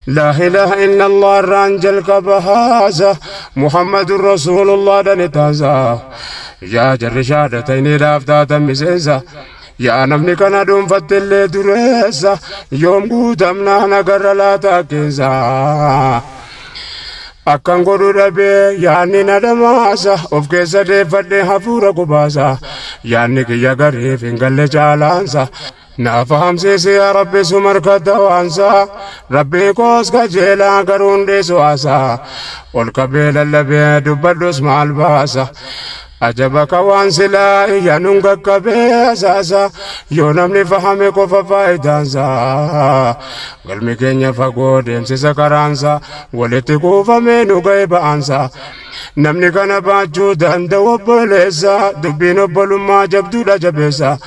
Laa ilaaha illallah irraan jalqaba haasa, Muhammadun Rasuulullah dhani taasa. Yaa jarri shaadatayniidhaaf taatan miseensa. Yaa namni kana dhuunfatte illee dureessa, yoom guutamnaa nagarra laata keessa. Akkan godhu dhabee yaanni na dhamaasa, of keessa deeffadhee hafuura gubaasa. Yaanni kiyya gariif hin galle caalaansa. Na fahamsiisi yaa Rabbi suma dawaansa, Rabbii koos kajeelaa garuu hin dhiisu haasaa. Ol qabee lallabee dubbadhus maal baasa. Ajaba ka waan silaa iyya nun qaqqabee asaasa, yoo namni fahame qofa faayidaansa. Galmi keenya fagoo deemsisa karaansa, walitti kuufamee nu ga'e ba'aansa. Namni kana baachuu danda'u obboleessa, dubbiin obbolummaa jabduudha jabeessa,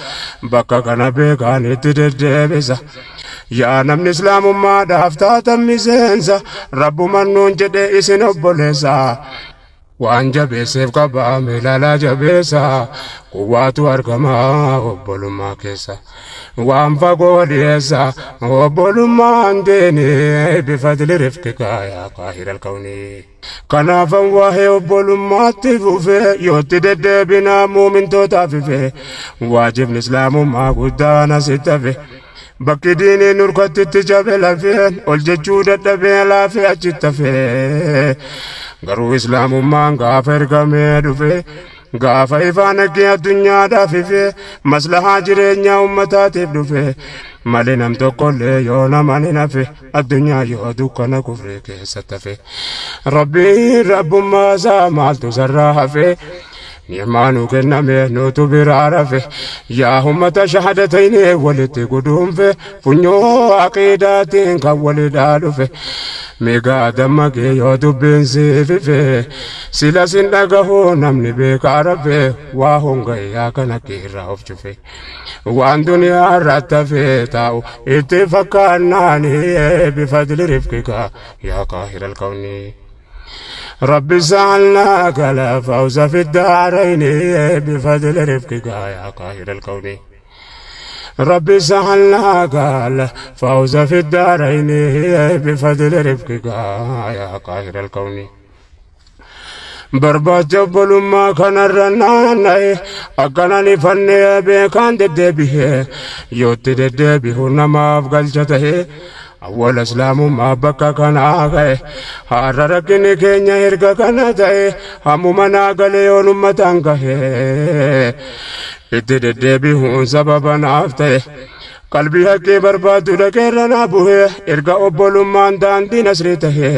bakka kana beekaan itti deddeebisa. Yaa namni islaamummaadhaaf taatan miseensa, rabbuman nuun jedhe isin obboleessa. Waan jabeesseef qabaa miilalaa jabeessa, quwwaatu argama obbolummaa keessa. Waan fagoo dhiyeessa obbolummaan deeni bifadli rifqika yaa qaahiral kawnii. Kanaafan waa'ee obbolummaatti fufee, yootti deddeebinaa muumintootaaf ife, waajibni islaamummaa guddaan asitti hafe. Bakki diiniin nurkattitti cabe lafeen ol jechuu dadhabee laafee achitti hafe. Garuu islaamummaan gaafa ergamee dhufe, gaafa ifaan haqqee addunyaadhaaf ife, maslahaa jireenyaa ummataatiif dhufe malee nam tokkollee yoo naman hin hafe, addunyaa yoo dukkana kufrii keessatti hafe. Rabbiin rabbummaa isaa maaltu sarraa hafe? Ni'maa nu kenname nutu biraa rafe. Yaa ummata shahadatayni walitti guduunfe, funyoo aqiidaatiin kan walidhaa dhufe. Meegaa dammaqee yoo dubbiin siifife, sila sin dhagahu namni beekaa rafe, waa honga'e yaa kana keerraa of cufe. Waan duniyaa irratti hafe taa'u itti fakkaannaani bifadli rifqika yaa qaahiral kawnii. رب سألناك لا فوز في الدارين بفضل رفقك يا قاهر الكون. رب سألناك لا فوز في الدارين بفضل رفقك يا قاهر الكون. Barbaacha obbolummaa kanarra naanna'e, akkanan ifannee beekaan deddeebi'e, yootti deddeebi'u namaaf galcha ta'e, awwala islaamummaa bakka kanaa ga'e. Har'a rakkinni keenya erga kana ta'e, hammuma naa galee yoon ummataan gahe, itti deddeebi'uun sababa naaf ta'e. Qalbii haqqee barbaadu dhaqeerra naa bu'e, erga obbolummaan daandii nasrii ta'e,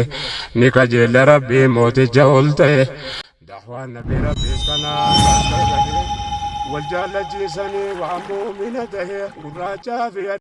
ni kajeella rabbii mooticha ol ta'e. Dahwaan nabii rabbiis kanaa wal jaallachiisanii waan muumina ta'e gurraachaa fi